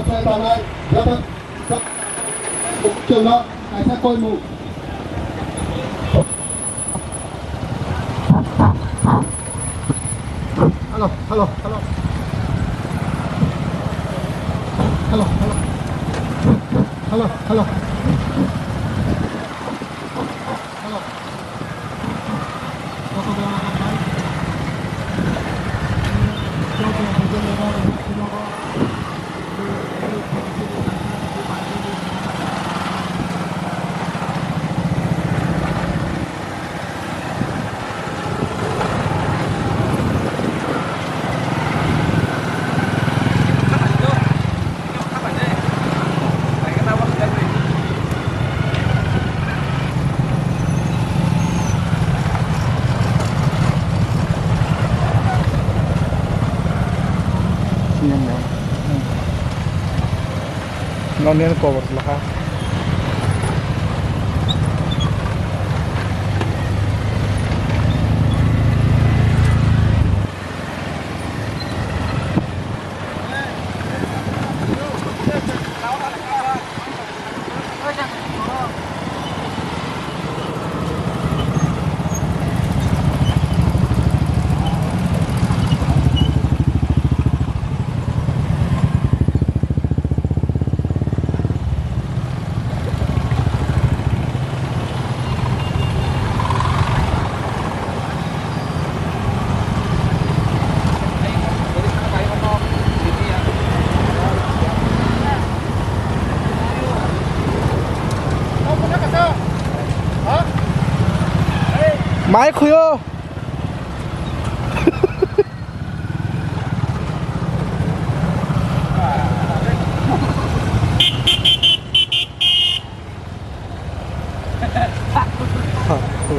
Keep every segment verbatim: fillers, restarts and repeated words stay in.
Sai tanai, joto sa-, chwngno kaisa koimung. Hello, hello, hello. Hello, hello. Hello, hello. Nonian cover laha. Mai khuyo.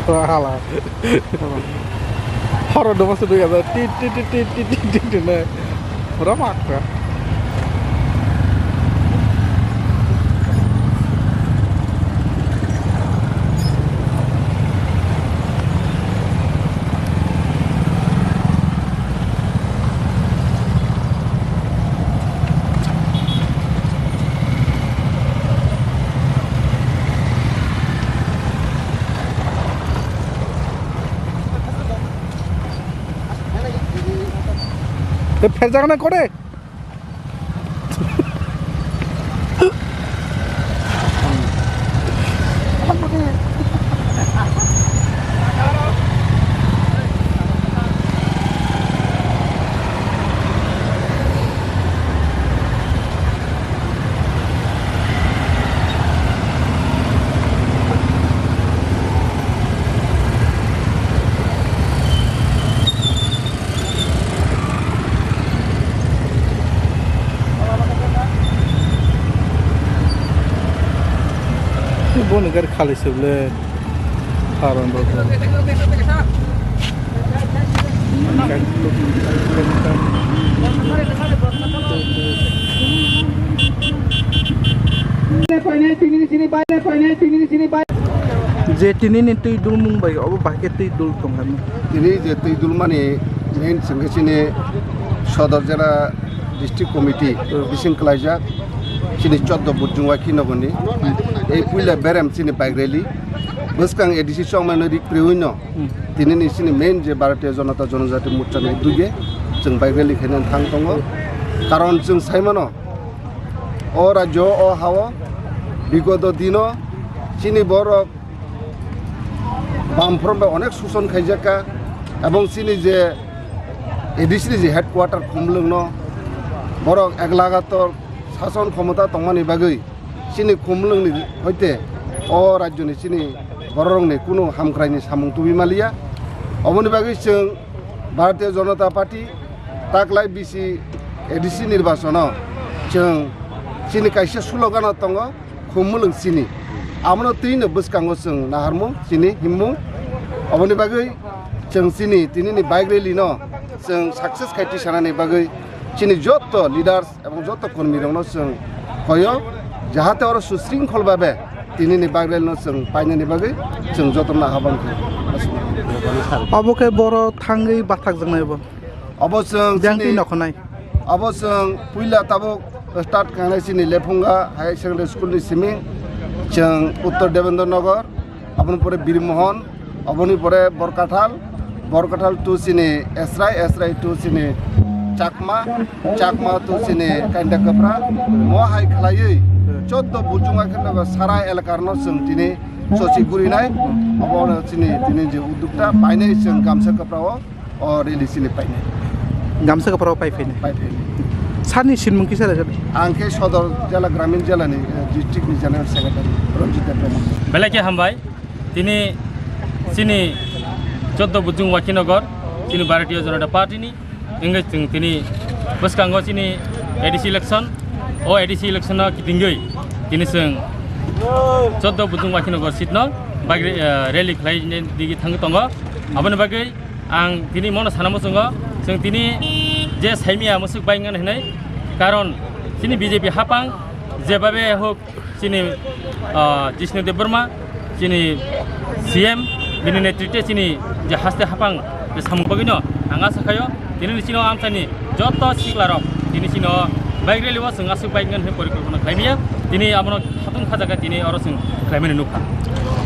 Hala. Horo duma sudu ya, tit, tit, tit, tit, tit, tit, tit, tit, ne. Pura makka. Te pherjak na kore? Boni gari khali se ble. Haron rok. Je tini ni twi dulmung bai, obo bahai khe twi dul tong kha. Tini je twi dulmani main chwng khe chini Sodor Jela District Committee bising kwlaijak chini choddo Burjung Waikhi nogoni ei puila berem chini bike rally bwskang A D C chongmani rik kwrwi no. Hmm. Tini ni chini main je Bharatiya Janata Janajati Morcha ni uddigi chwng bike rally khaina thang tongo. Karon chwng sai mano, o rajyo o hao bigoto dino chini borok Bamfront bai onek suson khaijak kha, ebong chini je A D C ni je headquarter Khumulwng no borok ek lagator sason khomota tongmani bagwi chini Khumulwng ni hoite o rajyo ni chini borok rok ni kunu hamkrai ni samung tubi maliya. Oboni bagwi chwng Bharatiya Janata Party taklai bisi A D C nirbachon o chwng chini kaisa slogan o tongo. Khumulwng chini. Abono twino bwskango chwng naharmung, chini himmung. Oboni bagwi chwng chini tinini bike rally no chwng success khai tisanani bagwi chini jotto leaders ebong jotto kormi rokno chwng hoyo, jahate oro susringkhol babe tinini bike rally no chwng painani bagwi chwng jotono ahobang khlaio. Obo khe boro thangwi bathakjaknai bo. Obo chwng Jang chini twi nokho nai. Abo chwng puila tabuk Start khanai chini Lephunga Higher Secondary School ni simi, chwng Uttor Devendra Nagar, aboni pore Birmohon, aboni pore Borkathal, Borkathal to chini Esrai, Esrai to chini Chakma, Chakma to chini Kainda Kapra, mo hai khlaiwi choddo bujung akhirno sara elakar no chwng tini sochi gurinai, abo no chini tini je udukta painai chwng gamsa kapra o. O rally chini painai. Gamsa kapra o pai phainai. Pai phainai. Sani sinmung kisa rajak? Ang khe Sodor Jela Gramin Jela ni, eh, district ni General Secretary Ranjit Debbarma. Belai khe hambai. Tini chini choddo Bujung Wakhinagar, chini Bharatiya Janata Party ni. Wngwi chwng tini bwskango chini A D C election. O A D C election no kitingwi tini chwng choddo Bujung Wakhinagar seat no bagwi, eh, rally khlai digi thangwi tongo. Aboni bagwi ang tini mono sana muchungo, chwng tini je saimia mwswk bai wngna hinwi, karon chini B J P hapang jebabe hok chini, ah, Jishnu Debbarma, chini C M, bini netrite chini je haste hapang je samung bagwino ang asa khayo, tini ni chini o amchaini joto siklarok tini chini o bike rally o chwng aswk bike ngan hwnwi porikolpona khlaimaya, tini abono hatung khajaga tini oro chwng khlaimani nukha.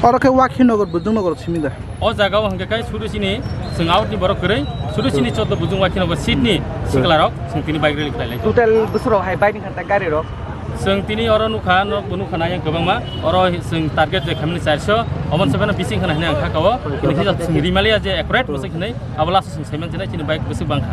Oro khe Wakhinagar, Bujung Nagar simi da? O jaga o hwnkhe kai sudu chini chwng out ni borok kwrwi, sudu chini choddo Bujung Wakhinagar seat ni siklarok chwng tini bike rally khlai lai. Total bwswk rok hai bike ni kanta gari rok? Chwng tini oro nukha, norok bo nukha na yang kwbangma. Oro chwng target je khamini charso, oboni se phano bising khana hinwi ang kha kao. Kini kisa chwng rimaliya je accurate bwswk hinwi, abo last o chwng saiman chini bike bwswk bangkha.